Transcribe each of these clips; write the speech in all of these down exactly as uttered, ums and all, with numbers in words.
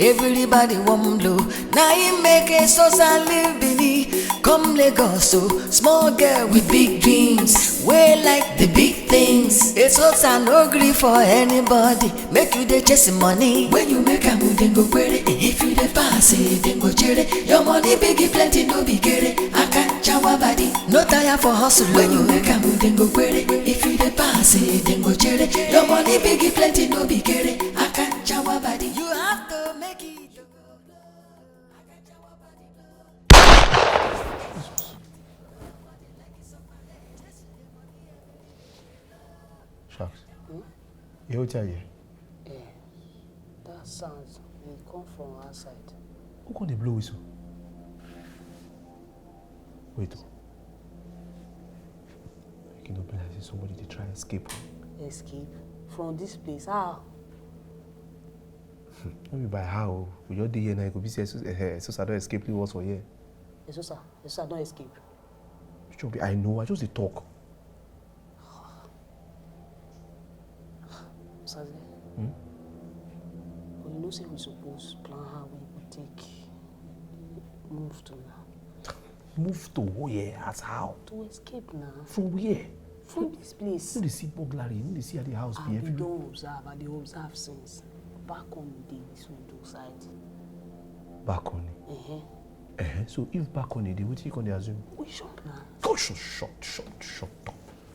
Everybody wan blow. Na im make Esosa leave Benin come Lagos o. Small girl with big dreams, wey like the big things. Esosa no gree for anybody. Make you dey chase money. When you make am, dem go query. If you dey pass, eh, dem go jere. Your money big, e plenty, no be kere. Akanchawa body, no tire for hustle. When you make am, dem go query. If you dey pass, eh, dem go jere. Your money big, e plenty, no be kere. Akanchawa body, you have to make it. Sharks. You hear wetin I hear? Eh, that sound dey come from outside. Who come dey blow whistle? Wait o. Make e no be like say somebody dey try escape. Escape from this place? How? No be by how o. We just dey here now, e go be say Esosa don escape leave us for here. Esosa, Esosa don escape. Which one be I know, I just dey talk. Saze. Hmm? But you know say we suppose plan how we go take move to now. Move to where? As how? To escape now. From where? From this place. You dey see burglary, you dey see how the house be. I dey don observe, I dey observe since. Balcony dey this window side. Balcony? Uh-huh. Uh-huh. So if balcony dey, wetin you come dey assume? We jump now. Go shut, shut, shut, shut up.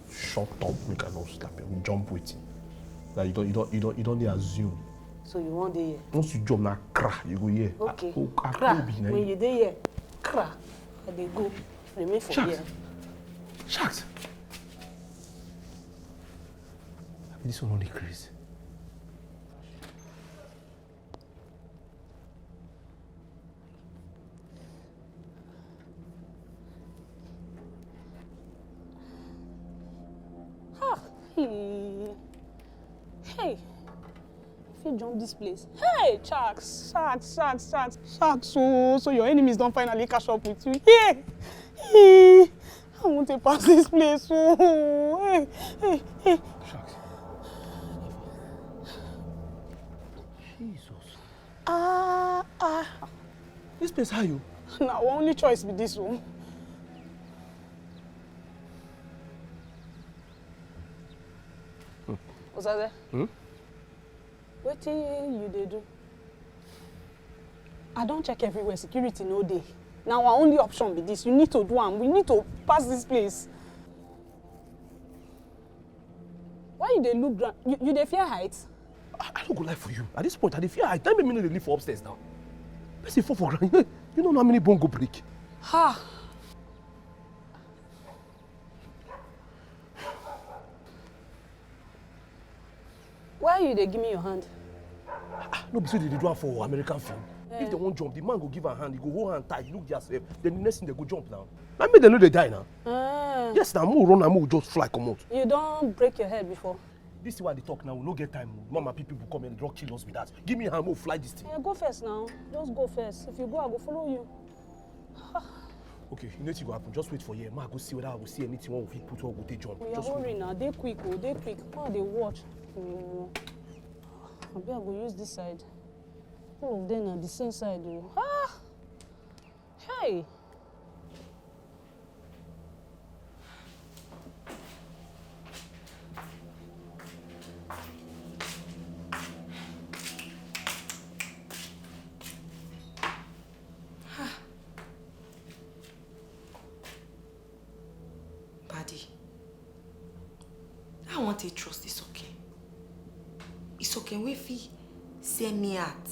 Shut up, make I no slap you. Jump wetin? Like you don, you don, you don, you don dey assume. So you wan dey here? Once you jump na kra, you go hear. Okay. Kra. When you dey here, kra, I dey go. Remain for here. Sharks. Sharks. Abi this one no dey craze. Ah, hey. Hey. If you jump this place. Hey, sharks, sharks, sharks, sharks, sharks. So, so your enemies don't finally catch up with you. Yeah. Hey. I want to pass this place. Oh, hey, hey, hey. Sharks. Jesus. Ah, ah. This place high you. Na our only choice be this one. Osaze. Hmm? Wetin you dey do? I don check everywhere, security no dey. Na our only option be this. You need to do am. We need to pass this place. Why you dey look ground? You, you dey fear height? I, I no go lie for you. At this point, I dey fear height. That make me no dey live for upstairs now. Person fall for ground. You know, you no know how many bone go break. Ha! Why you dey give me your hand? Ah, no be so they dey do am for American film. Eh. If they wan jump, the man go give am hand, he go hold hand tight, look their self. Then the next thing they go jump now. Na me they no dey die now. Ah. Yes, na mo run, na mo just fly comot. You don break your head before? This is why they talk now. We no get time. Mama, people will come and drug kill us with that. Give me hand, mo fly this thing. Yeah, go first now. Just go first. If you go, I go follow you. Okay, you know wetin go happen. Just wait for here. Ma go see whether I go see anything wey we fit put wey we go take jump. Oya, just hurry now. Dey quick o, dey quick. Ma dey watch. Omo. Abi I go use this side. All of them na the same side o. Ah! Hey! Paddy, how I wan take trust Isoke? Isoke wey fit sell me out.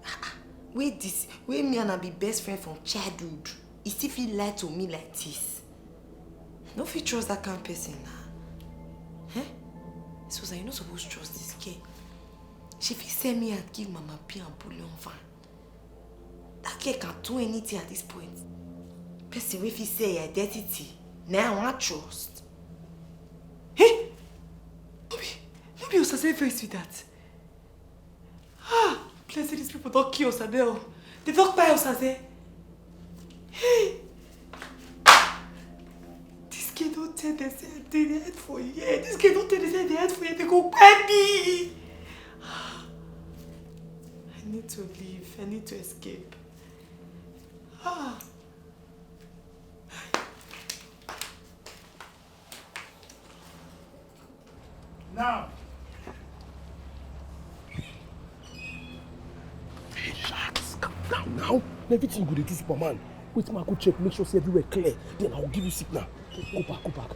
Ah, ah, wey this, wey me and am be best friend from childhood. He still fit lie to me like this. No fit trust that kind person na. Eh? Susan, you no suppose trust this girl. She fit sell me out give Mama P and Bullion van. That girl can do anything at this point. Person wey fit sell your identity, na I wan trust. Hey! No be, no be Osaze voice be that. Ah! Blessed these people don kill Osaze o. They don kpai Osaze. Hey! This girl don tell them say they dey hide for here. This girl don tell them say they dey hide for here. They go kpai me. I need to leave. I need to escape. Ah. Now. Hey, Sharks, calm down now. Everything go dey do Superman. Wait, make I go check, make sure say everywhere clear. Then I'll give you signal. Go back, go back.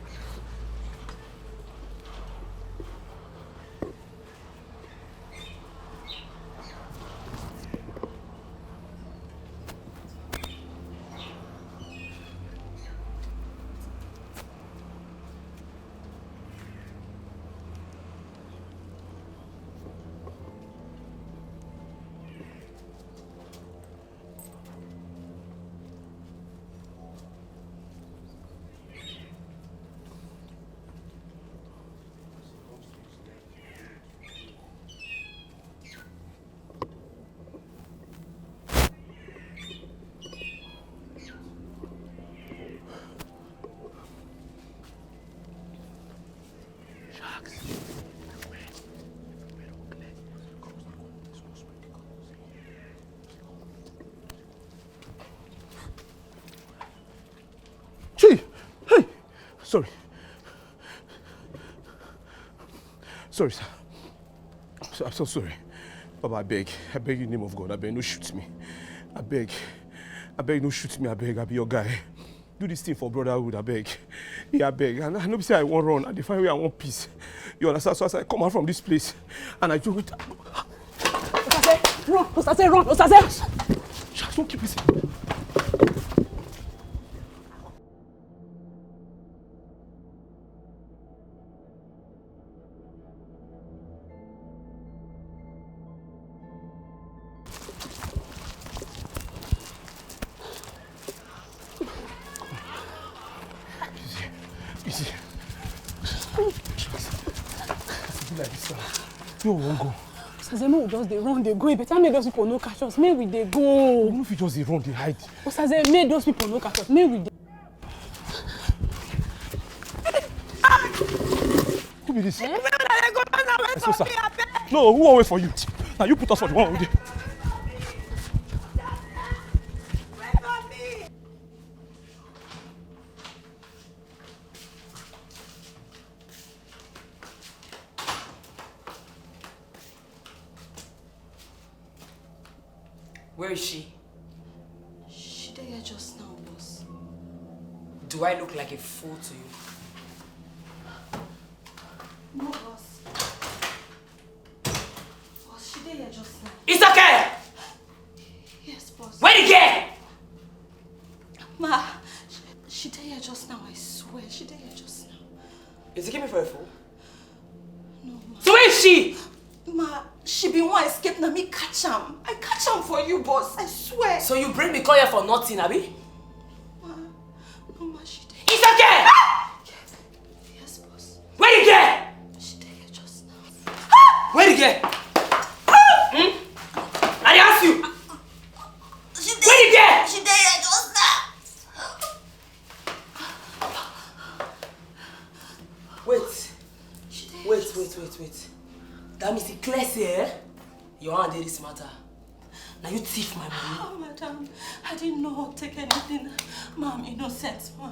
Chee! Hey! Sorry. Sorry, sir. I'm so, I'm so sorry. Baba, I beg. I beg you in the name of God. I beg, no shoot me. I beg. I beg, no shoot me. I beg, I be your guy. Do this thing for brotherhood, I beg. Yeah, I beg. And I know say I wan run. I dey find where I want peace. You understand? So as I come out from this place, and I do it. Osaze, run! Osaze, run! Osaze! Just don't keep it. Easy. Easy. Be like this now. You won't go. Osaze, make we just dey run, dey go. E better make those people no catch us. Make we dey go. You no fit just dey run, dey hide. Osaze, make those people no catch us. Make we dey. Who be this? Eh? Where una dey go now? Wait for me, abeg. No, who wan wait for you? Now you put us for the one we dey. Wait for me. Where is she? She dey here just now, boss. Do I look like a fool to you? No, boss. Boss, she dey here just now. It's okay! Yes, boss. Where the girl? Ma, she, she dey here just now, I swear. She dey here just now. You taking me for a fool? No, ma. So where is she? Ma, she bin wan escape, na me catch am. I catch am for you, boss, I swear. So you bring me come here for nothing, abi? Ma, no, ma, she dey. It's okay! Yes, boss. Where the girl? She dey here just now. Where the girl? Hmm? I dey ask you. She dey. Where the girl? She dey here just now. Wait. She dey here just now. Wait, wait, wait, wait. That means e clear say, eh? Your hand dey this matter. Now you thief my money. Ah, madam, I didn't know take anything. Ma, I'm innocent, ma.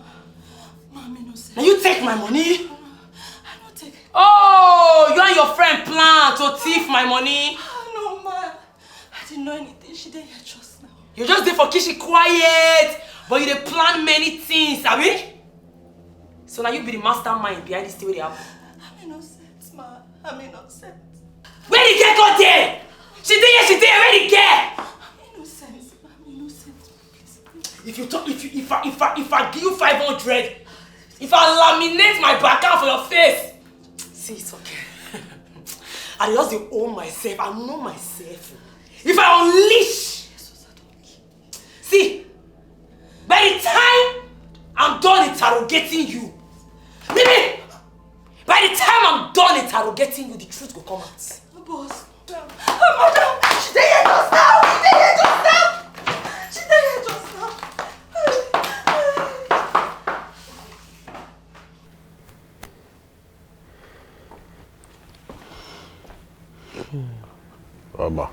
Ma, I'm innocent. Now you take my money? Ma, I no take. Oh, you and your friend plan to thief my money? Ah, no, ma. I didn't know anything. She dey here just now. You just dey for kitchen quiet, but you dey plan many things, abi? So now you be the mastermind behind this thing wey dey happen. I'm innocent, ma. I'm innocent. Where the girl go dey? She dey here, she dey here. Where the girl? I'm innocent. I'm innocent. Please, please. If you talk, if you, if I, if I, if I give you five hundred, if I laminate my back out for your face, see, it's okay. I just dey own myself. I know myself. If I unleash, see, by the time I'm done interrogating you, baby, by the time I'm done interrogating you, the truth go come out. Boss, madam, madam, she dey here just now. She dey here just now. She dey here just now. Ama,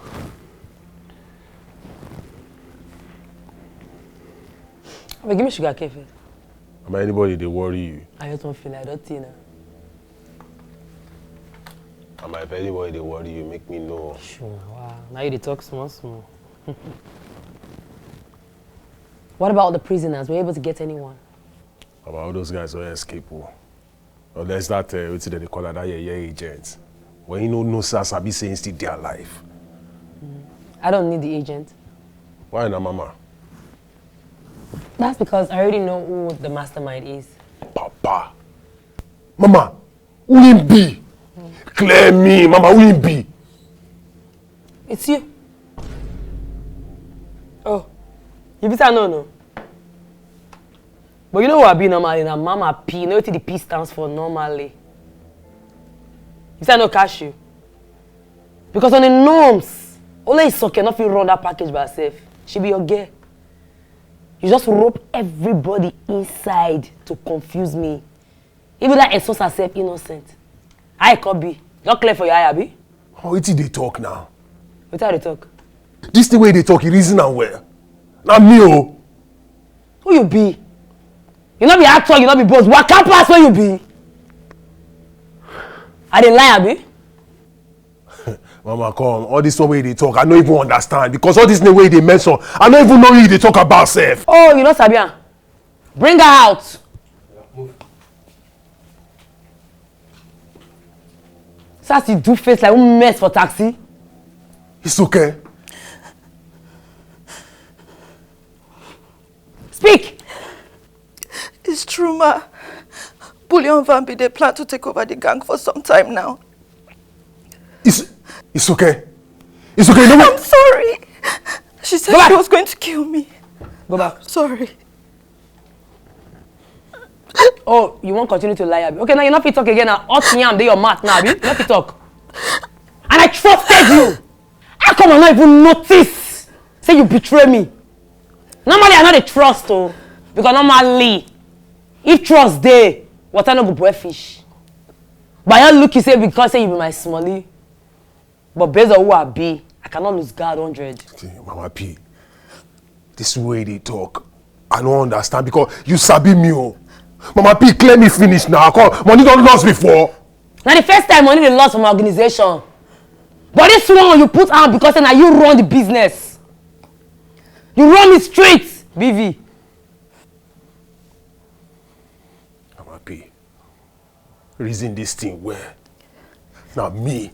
Abeg, give me sugar cane first. Am I anybody dey worry you? I just wan feel like that thing now. Am I, if anybody dey worry you, make me know. Sure, wow. Now you dey talk small small. What about the prisoners? Were you able to get anyone? About all those guys wey escape o. Unless that uh, wetin dem dey call am, that yeye agent. When you no know say I sabi say he still dey alive. I don't need the agent. Why na mama? That's because I already know who the mastermind is. Papa. Mama, who him be? Clear me, mama, who him be? It's you. Oh, you be say no no. But you know what I be normally na Mama P. You know what the P stands for normally. You say I no catch you. Because on the norms, only Isoke no fit run that package by herself. She be your girl. You just rope everybody inside to confuse me. Even that Esos herself innocent. I could be. Not clear for your eye, abi? Oh, wetin you dey talk now? Wetin I dey talk? This thing wey you dey talk, you reason am well. Na me o. Who you be? You no be actor, you no be boss. Waka pass where you be. I dey lie, abi? Mama, come. All this one wey you dey talk, I no even understand because all this name wey you dey mention, I no even know who you dey talk about sef. Oh, you no sabi am? Bring her out. Sasi do face like who mess for taxi. It's okay. Speak. It's true, ma. Bullion van be dey plan to take over the gang for some time now. It's it's okay. It's okay. No, I'm sorry. She said she was going to kill me. Go back. I'm sorry. Oh, you won't continue to lie, abi? Okay, now you no fit talk again. Now, hot yam dey your mouth now, abi? You no fit talk. And I trusted you. How come I no even notice? Say you betray me. Normally, I no dey trust o, because normally, if trust dey, water no go boil fish. But I look you say because say you be my smallie, but based on who I be, I cannot lose guard hundred. See, Mama P, this way they talk, I don't understand because you sabi me o. Mama P, clear me finish now. Come, money don lost before. Na the first time money dey lost for my organization. But this one you put am because say na you run the business. You run me straight, B V. I'm happy. Reason this thing well. Na me.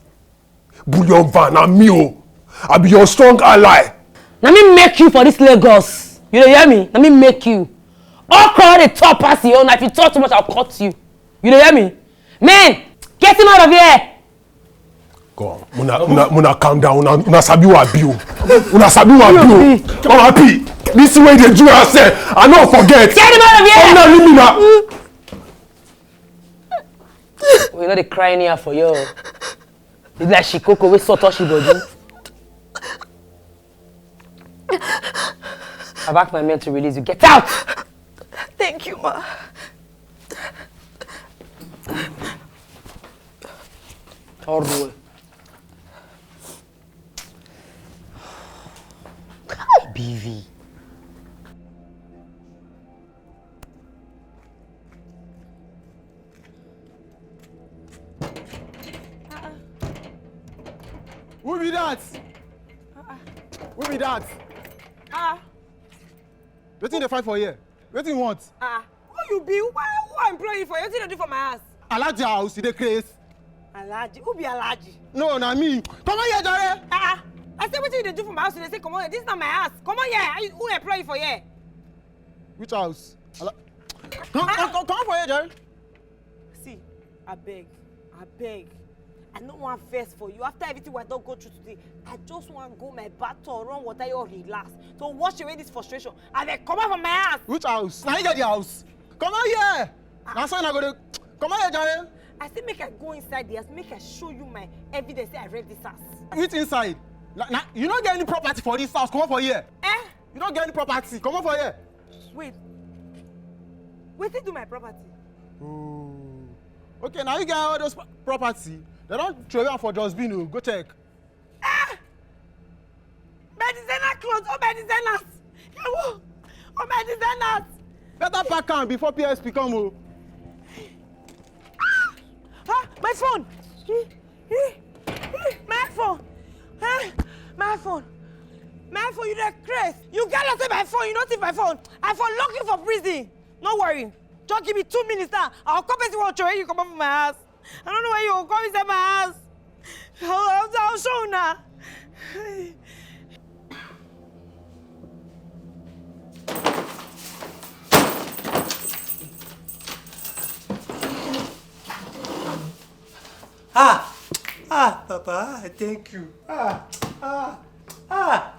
Bullion van, na me o. I be your strong ally. Na me make you for this Lagos. You dey hear me? Na me make you. Okra dey top pass your own. If you talk too much, I'll cut you. You dey hear me? Men, get him out of here. Come, una, una, una calm down. Una, una sabi who I be o. Una sabi who I be o. Come happy. This way they do yourself. I no forget. Get him out of here. Come now, leave me now. We no dey cry anyhow for you. It's like she coco wey sort she body. I've asked my men to release you. Get out! Thank you, ma. All the way. B V. Who be that? Who be that? Ah. Wetin dey find for here? Wetin you want? Ah. Who you be? Who, who I employ you for? Wetin you dey do for my house? Alhaji house, you dey craze? Alhaji? Who be Alhaji? No, na me. Come on here, jare. Ah. I say wetin you dey do for my house? You dey say come on here. This is not my house. Come on here. Who employ you for here? Which house? Ala- come, come, come, come for here, jare. See, abeg, abeg. I no wan vex for you. After everything wey I don go through today, I just wan go my bath tub, run water, you relax. To wash away this frustration. Abeg, comot for my house. Which house? Na you get the house. Come out here. Na so una go dey. Come out here, jare. I say make I go inside the house, make I show you my evidence say I rent this house. Which inside? Na, na, you no get any property for this house. Comot for here. Eh? You no get any property. Comot for here. Wait. Wetin do my property? Oh. Okay, now you get all those pro- property. They don throw am for dustbin o. Go check. Ah! My designer clothes, oh my designers. Yawo! Oh my designers. Better pack am before P S P come o. Ah, my phone! My phone! Eh, my phone! My phone, you dey craze! You get lost in my phone, you no thief my phone! I for lock you for prison! No worry, just give me two minutes now, I go come person wan throway you comot for my house! I no know why you go come inside my house! I go, I go show una! Ah! Ah, Papa, ah, thank you. Ah, ah, ah.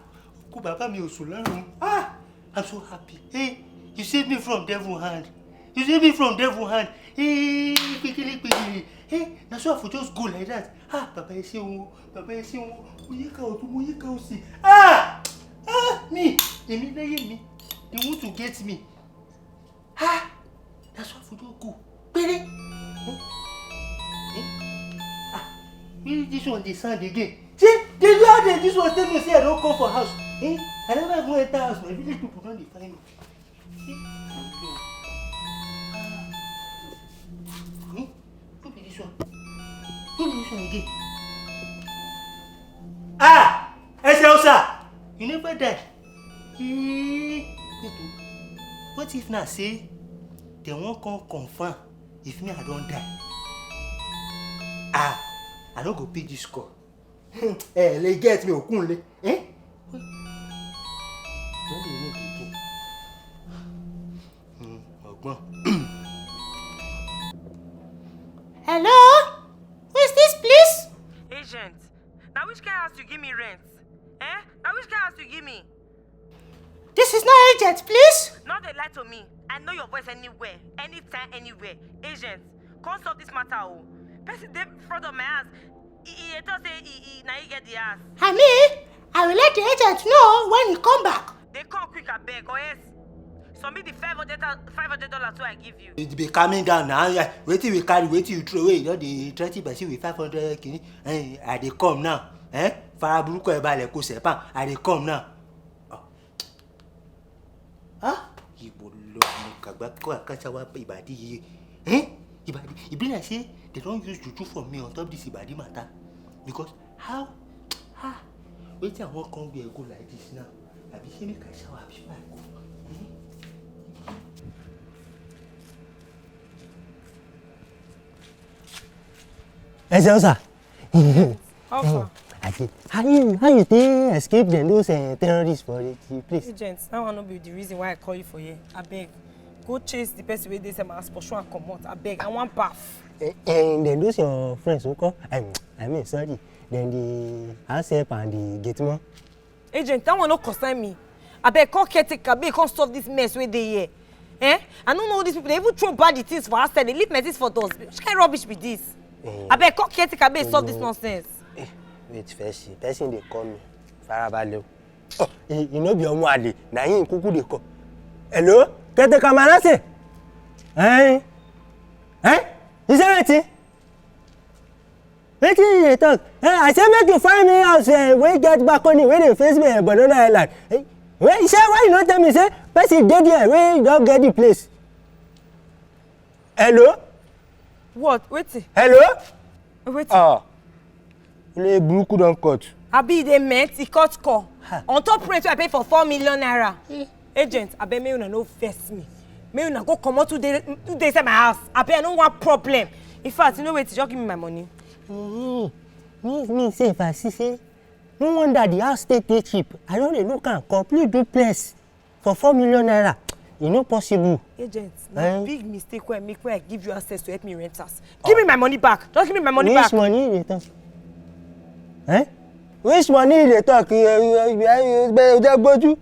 Ku Baba mi ò sùn lọ́rùn. Ah, I'm so happy. Hey, you saved me from devil hand. You saved me from devil hand. Hey, quickly, quickly. Hey, na so I for just go like that. Ah, Baba, ẹ ṣé o. Baba, ẹ ṣé o. Mo yí ká ọ̀tún, mo yí ká òsì. Ah! Ah, me, èmi lẹ́yìn mi. They want to get me. Ah! That's why I for just go. Pere. Eh? Eh? Ah, where this one dey sound again? See, the way how dey this one take know say I don come for house. Eh? I never even enter house, my village people don dey find me. See? Ah. Eh? No be this one. No be this one again. Ah! Ese Osa! You never die. Eh, wait o. What if na say dem wan come confirm if me I don die? Ah, I no go pick this call. Eh, le get me Okunle. Eh? Don dey ring again. Hmm, ọgbọ́n. Hello? Who is this, please? Agent, na which kind house you give me rent? Eh? Na which kind house you give me? This is not agent, please. No dey lie to me. I know your voice anywhere, anytime, anywhere. Agent, come solve this matter o. Person dey front of my house. He, he dey talk say he, he, na he get the house. I mean, I will let the agent know when he come back. Dey come quick abeg or else submit the five hundred five hundred dollars wey I give you. You be calming down now. Yeah. Wetin we carry, wetin you throw away, you don dey threaten person with five hundred kini. Eh, I dey come now. Eh? Fara burúkú ẹ balẹ̀ kó sẹ̀ pam. I dey come now. Ah, ìbò lọ mo kàgbá kọ́ àkàṣà wa ìbàdí yìí. Eh? Ìbàdí, e be like say they don use juju for me on top this ìbàdí matter. Because how? Ah, wetin I wan come wear go like this now? Abi say make I shower before I go? Eh? Ẹ ṣeun sir. How far? Aje, how you how you take escape them those uh, terrorists for the, the place? Agent, that one no be the reason why I call you for here. Abeg, go chase the person wey dey sell my house, pursue am comot. Abeg, I wan baff. Eh, eh, then those your friends who call, I, I mean, sorry, then the house help and the gate man. Agent, that one no concern me. Abeg, call caretaker, make come solve this mess wey dey here. Eh? I no know these people. They even throw bad things for outside. They leave my things for dustbin. Which kind rubbish be this? Eh. Abeg, come caretaker, make solve this nonsense. Eh, wait first. Person dey call me. Farabalẹ̀ o. Oh, you no be ọmọ àlè. Na him kuku dey call. Hello? Caretaker Manasseh? Eh? Eh? You say wetin? Wetin you dey talk? Eh, I say make you find me house eh, wey get balcony wey dey face me eh, Banana Island. Eh, wey you say why you no tell me say person dey there wey don get the place? Hello? What? Wetin? Hello? Wetin? Ah, olórí burúkú don cut. Abi e dey meant e cut call on top rent wey I pay for four million naira. Agent, abeg make una no vex me. Make una go comot two days two days inside my house. Abeg, I no want problem. In fact, you know wetin, just give me my money. Mm-hmm. Me me sef I see say no wonder the house take dey cheap. I don dey look am, complete duplex for four million naira. E no possible. Agent, na eh? Big mistake wey I make when I give you access to help me rent house. Give me my money back. Just give me my money back. Which money you dey talk? Eh? Which money you dey talk? You dey gboju.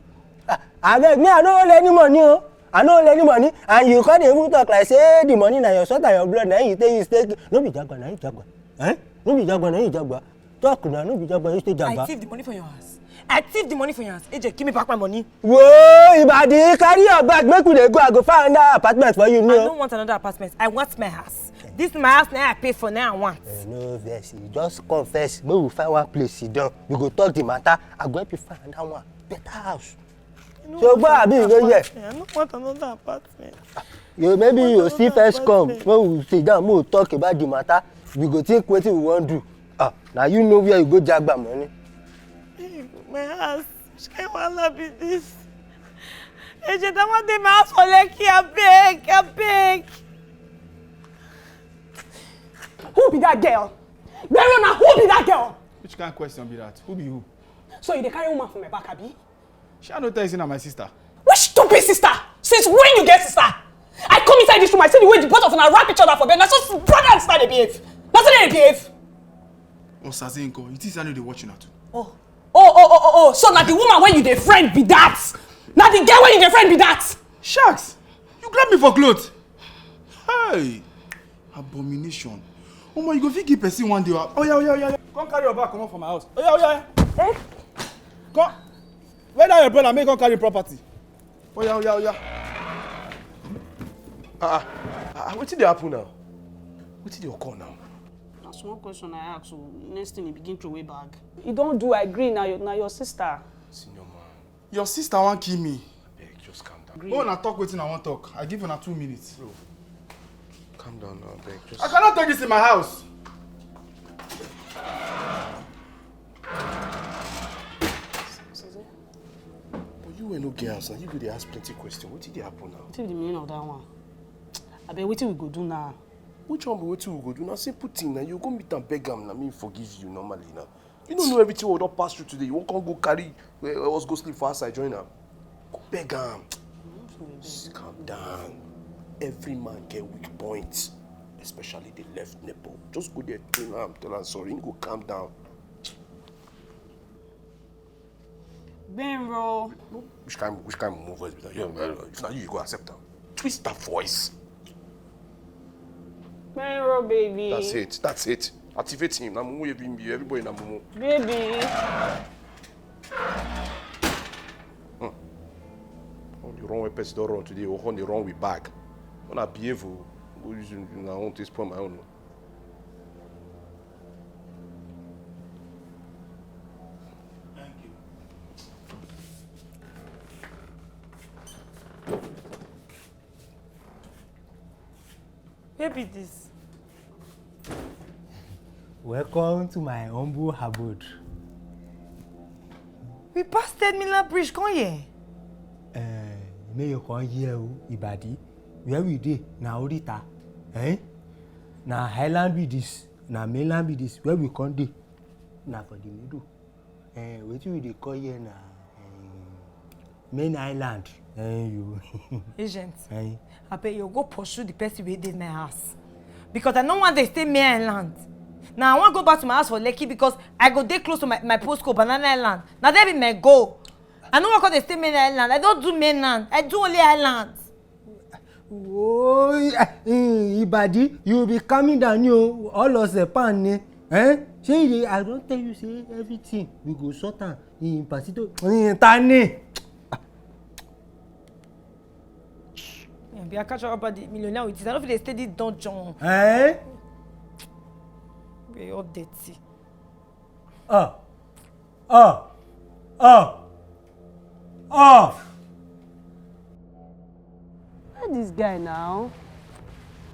Abeg, me I no hold any money o. I no hold any money. And you come dey even talk like say the money na your sweat and your blood na you take you stake. No be jagba na you jagba. Eh? No be jagba na you jagba. Talk na, no be jagba you stay jagba. I thief the money from your house. I thief the money from your house. Agent, give me back my money. Whoa, Ibadi, carry your bag, make we dey go. I go find another apartment for you. I no want another apartment. I want my house. This my house now I pay for now I want. Eh, no vex, you just come first. Make we find one place sit down. We go talk the matter. I go help you find another one. Better house. So gbọ́ àbí ìwé yẹ? I no want another apartment. You maybe you see first come when we sit down, we talk about the matter. We go think wetin we wan do. Ah, now you know where you go jagba money. Hey, my house. Which kind wahala be this? Agent, I wan dey my house for Lekki, abeg, abeg. Who be that girl? Gbero, na who be that girl? Which kind question be that? Who be who? So you dey carry woman for my back, abi? Shey I no tell you say na my sister? Which stupid sister? Since when you get sister? I come inside this room, I see the way the both of una wrap each other for bed. Na so brother and sister dey behave. Na so dey behave. Osaze nko, you think say I no dey watch una too? Oh, oh, oh, oh, oh. So na the woman wey you dey friend be that? Na the girl wey you dey friend be that? Sharks, you grab me for cloth. Hey, abomination. Omo, you go fit give person one day. Oya, oya, oya, oya. Come carry your bag comot for my house. Oya, oya, oya. Eh? Come. Where that your brother? Make come carry property. Oya, oya, oya. Ah, ah, ah, wetin dey happen now? Wetin dey occur now? Na small question I ask o. Next thing, he begin throw away bag. You don do, I gree. Na your, na your sister. Senior man. Your sister wan kill me. Abeg, just calm down. Gree. Make una talk wetin I wan talk. I give una two minutes. Bro, calm down now, abeg. Just I cannot take this in my house. But you wey no get house, na you go dey ask plenty question. Wetin dey happen now? Wetin be the meaning of that one? Abeg, wetin we go do now? Which one be wetin we go do? Na simple thing na. You go meet am, beg am, na me forgive you normally na. You no know everything we don pass through today. You wan come go carry, eh, us go sleep for outside, join am. Go beg am. Just calm down. Every man get weak point, especially the left nipple. Just go there, clean am, tell am sorry, he go calm down. Benro. Which kind, which kind of voice be that? Yeah, well, if na you, you go accept am. Twist that voice. Benro, baby. That's it. That's it. Activate him. Na mumu every, everybody na mumu. Baby. Hmm. All the wrong way person don run today, we come dey run with bag. Una behave o. Go use una own take spoil my own o. Thank you. Where be this? Welcome to my humble abode. We pass Third Mainland Bridge come here. Eh, make you come here o, Ibadi. Where we dey na Orita. Eh? Na island be this, na mainland be this. Where we come dey na for the middle. Eh, wetin we dey call here na, eh, main island. Eh, you. Agent, eh? Abeg, you go pursue the person wey dey my house. Because I no wan dey stay main island. Now I wan go back to my house for Lekki because I go dey close to my, my postcode, Banana Island. Na there be my goal. I no wan come dey stay main island. I don do mainland. I do only island. Oh, eh, Ibadi, you be calming down, you all of a pan ni. Eh? Shey you dey, I don tell you say everything we go sort am in pasito. Eh, ta ni? Eh, be a catch up about the millionaire with this. I don't feel they steady dungeon. Eh? We all dirty. Ah. Ah. Ah. Ah. Where this guy now?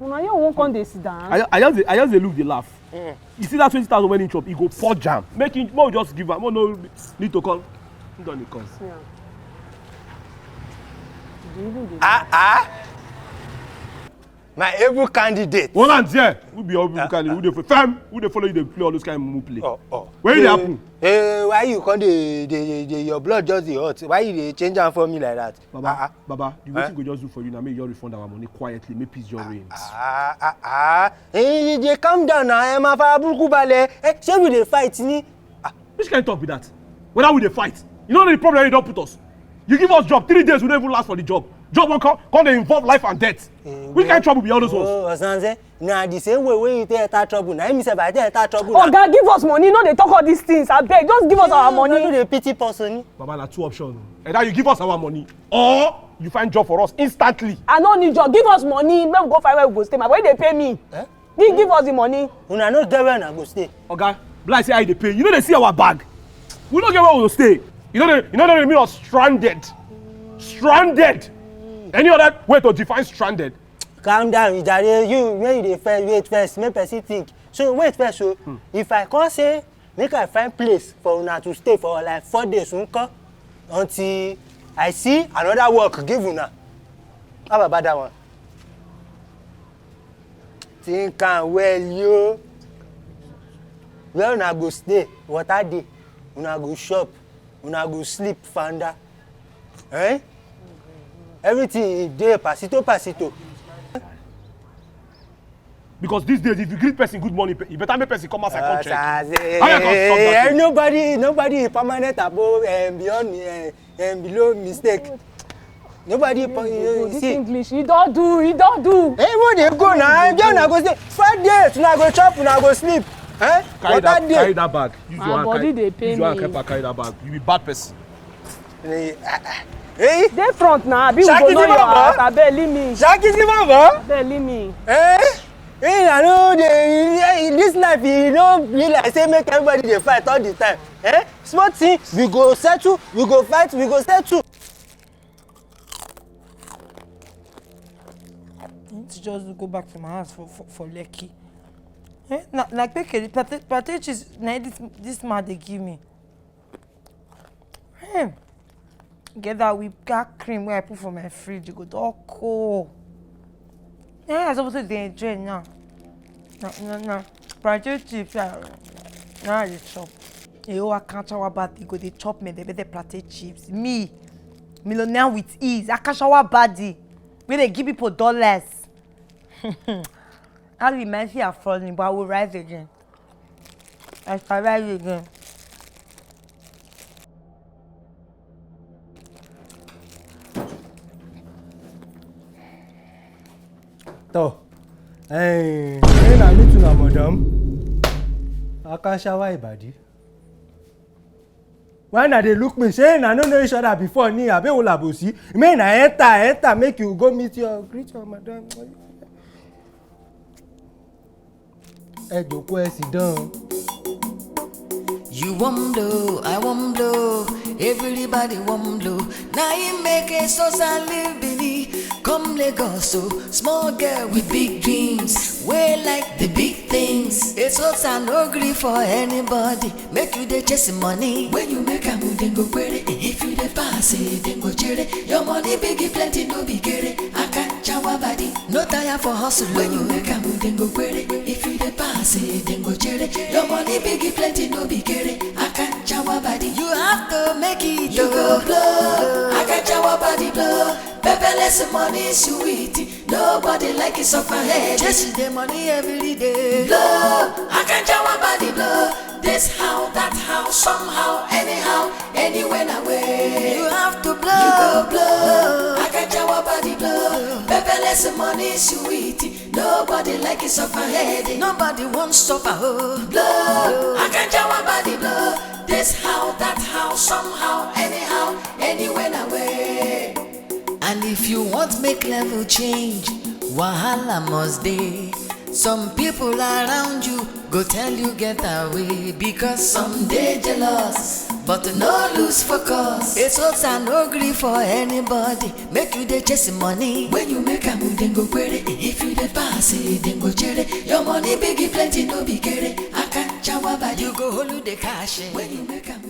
Una here won't come dey sit down. I, I just dey, I just dey look, dey laugh. You see that twenty thousand when he chop, he go pour jam. Make him, make we just give am. Make we no need to come. He don dey come. Yeah. Ah, ah. My able candidate. Hold on there. Who be your able candidate? Who dey fo-, fam? Who dey follow you dey play all those kind of mumu play? Oh, oh. Where dey happen? Eh, why you come dey, dey, dey, dey, your blood just dey hot? Why you dey change am for me like that? Baba, Baba, the wetin go just do for you na make you just refund our money quietly, make peace just reign. Ah, ah, ah. Eh, dey calm down na. Eh, ma fa buruku bale. Eh, shey we dey fight ni? Which kind talk be that? Whether we dey fight, you no know the problem you don put us. You give us job, three days we no even last for the job. Job wan come, come dey involve life and death. Eh, which kind trouble be all those ones? Oh, Osanze, na the same way wey you take enter trouble, na him sef I take enter trouble na. Oga, give us money, no dey talk all these things, abeg, just give us our money. No dey pity person. Baba, na two options. Either you give us our money or you find job for us instantly. I no need job, give us money, make we go find where we go stay, my boy dey pay me. Eh? Give, give us the money. Una no get where una go stay. Oga, be like say I dey pay. You no dey see our bag. We no get where we go stay. You no dey, you no dey remain us stranded. Stranded. Any other way to define stranded? Calm down, jare. You, when you dey first, wait first, make person think. So wait first o. If I come say make I find place for una to stay for like four days, nko? Until I see another work give una. How about that one? Think am well, yo. Where una go stay? Water dey. Una go chop. Una go sleep fanda. Eh? Everything e dey pasito pasito. Because these days, if you greet person good morning, you better make person come outside come check. As I say, How you gonna stop that eh, thing? Nobody, nobody is permanent above and beyond me and, and below mistake. Nobody, per- you This see. English, he don't do, he don't do. Hey, where they go now? If you na go stay five days, una go chop, una go sleep. Eh? Carry Water that, carry dey. That bag. Use My your hand body carry, dey pain use your hand me. Help her carry that bag. You be bad person. Eh, ah, ah. Hey, Dey front now, abi we Shaki go know the your mama. house. Abeg leave me. Shaki the mama. Abeg leave me. Eh? Hey, I know the, this life, you know, be like say make everybody dey fight all the time. Eh? Small thing, we go settle, we go fight, we go settle. I need to just go back to my house for for, for Lekki. Eh? Na na kpeke the pate pate cheese na this this man dey give me. Hey, get that whip that cream wey I put for my fridge, e go don cold. Eh, I suppose to dey enjoy now. Na na na plantain chips I na I dey chop. Eyo Akanchawa body go dey chop me the the plantain chips. Me, millionaire with ease, Akanchawa body wey dey give people dollars. That reminds me of falling, but I will rise again. I shall rise again. To, eh, when I meet una madam, I can shower body. When I dey look me, say I no know each other before ni, abi olabosi. Make na enter, enter, make you go meet your, greet your madam. Ẹ jókòó, ẹ sit down. You wan blow, I wan blow, everybody wan blow. Na im make Esosa leave Benin, come Lagos o. Small girl with big dreams, wey like the big things. Esosa no gree for anybody, make you dey chase money. When you make am, dem go query. If you dey pass, eh, dem go jere. Your money big, e plenty, no be kere. Akanchawa body, no tire for hustle. When you make am, dem go query. If you dey pass, eh, dem go jere. Your money big, e plenty, no be kere. Akanchawa body, you have to make it. You go blow. Akanchawa body blow. Pepperless money sweet. Nobody like it, suffer head. Chasing the money every day. Blow. Akanchawa body blow. This how, that how, somehow, anyhow, anywhere na way. You have to blow. You go blow. Akanchawa body blow. Pepperless money sweet. Nobody like it, suffer head. Nobody wants suffer, oh. Blow. Akanchawa body blow. This how, that how, somehow, anyhow, anywhere na way. And if you want make level change, wahala must dey. Some people around you go tell you get away because some dey jealous. But no lose focus. Esosa no gree for anybody. Make you dey chase money. When you make am, dem go query. If you dey pass, eh, dem go jere. Your money big, e plenty, no be kere. Akanchawa body. You go hold the cash, eh. When you make am,